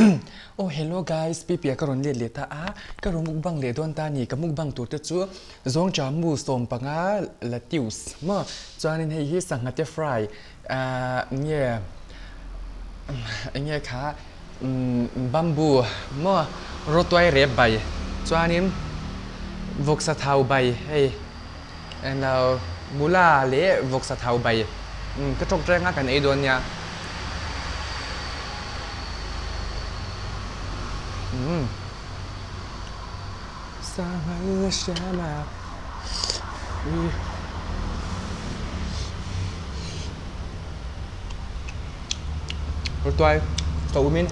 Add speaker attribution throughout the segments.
Speaker 1: Oh hello guys, Pipi-a ka rawn let leh ta a, ka rawn mukbang leh dawn ta a ni, ka mukbang tur te chu Zawngṭah mu 15 latius maw, chuanin hei hi sangha te fry ahh nge eng nge kha bamboo maw rawtuai rep bai chuanin vawksa thau bai hei englo mula leh vawksa thau bai ka tawk reng a kan ei dawn nia. Rawtuai ka um in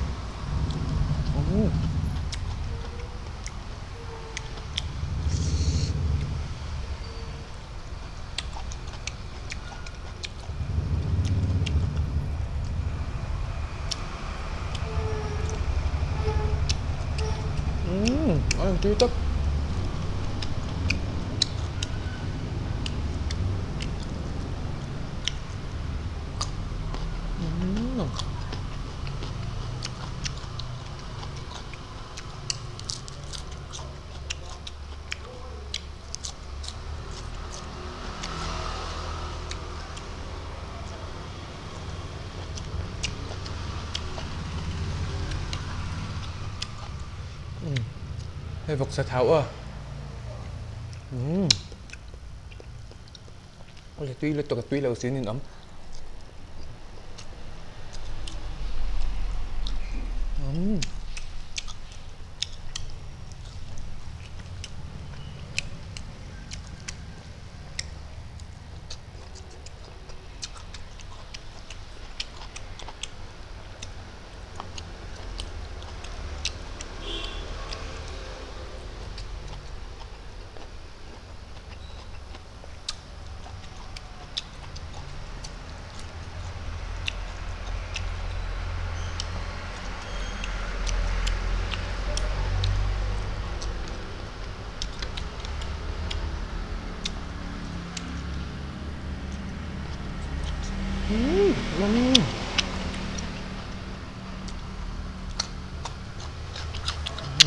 Speaker 1: A in tui tak. Hei vawksa thau a awle tui lutuk a tui lo sin in awm.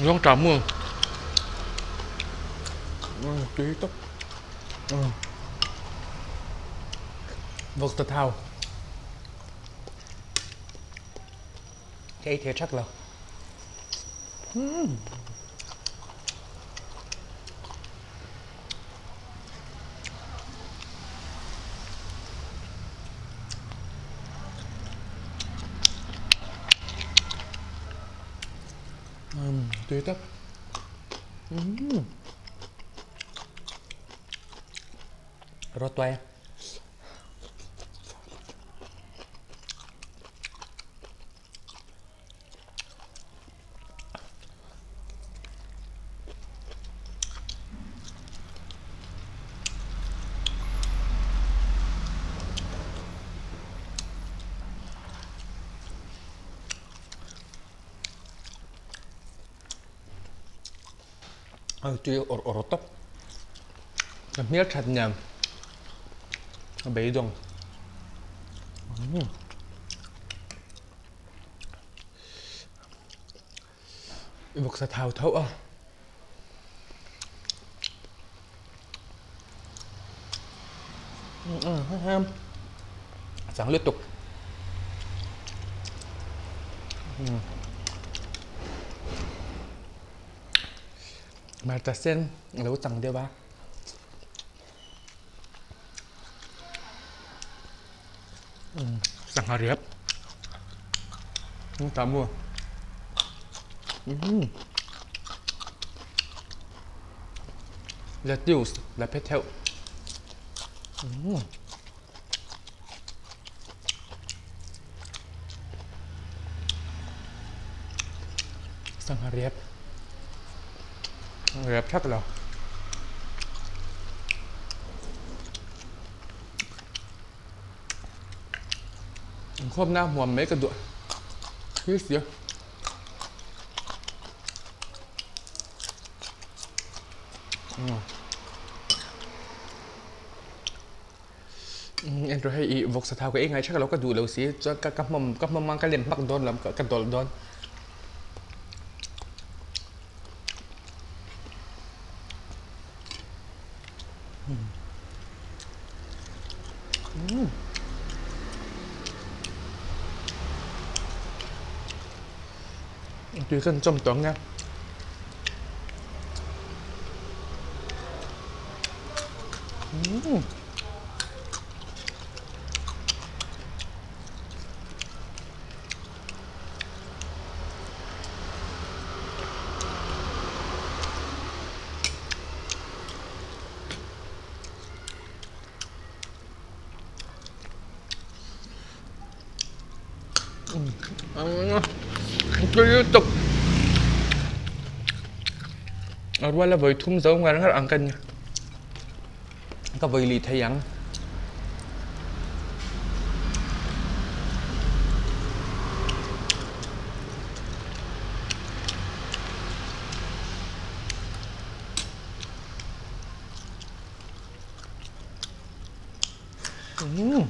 Speaker 1: Zawng ṭah mu tui tawp vawk ta thau ka ei thei ṭhak lo. Tui tak. Rawtuai. A tui awrh awrh tawp a hmel that nen a beidawng. I vawksa thau tho a. A chang lutuk. Hmarcha sen a lo chang deuh a. Sangha riap ta maw lettuce la phet theuh sangha riap riap thak lo. Inkhawmna hmuam mai ka duh hi sia. Entur hei ih vawksa thau ka ei ngai thlak lo ka duh lo si chuan ka ka hmawm ka hmawm ang ka lem hmak dawn lo ka dawlh dawn. Tui kan chawm tawh ang nia. A ruala vawi thum zo ngar ngar ang ka ni. Ka vawi lih thei ang. Umm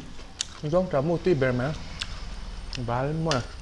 Speaker 1: zawng tah mu tui ber mai a bal maw.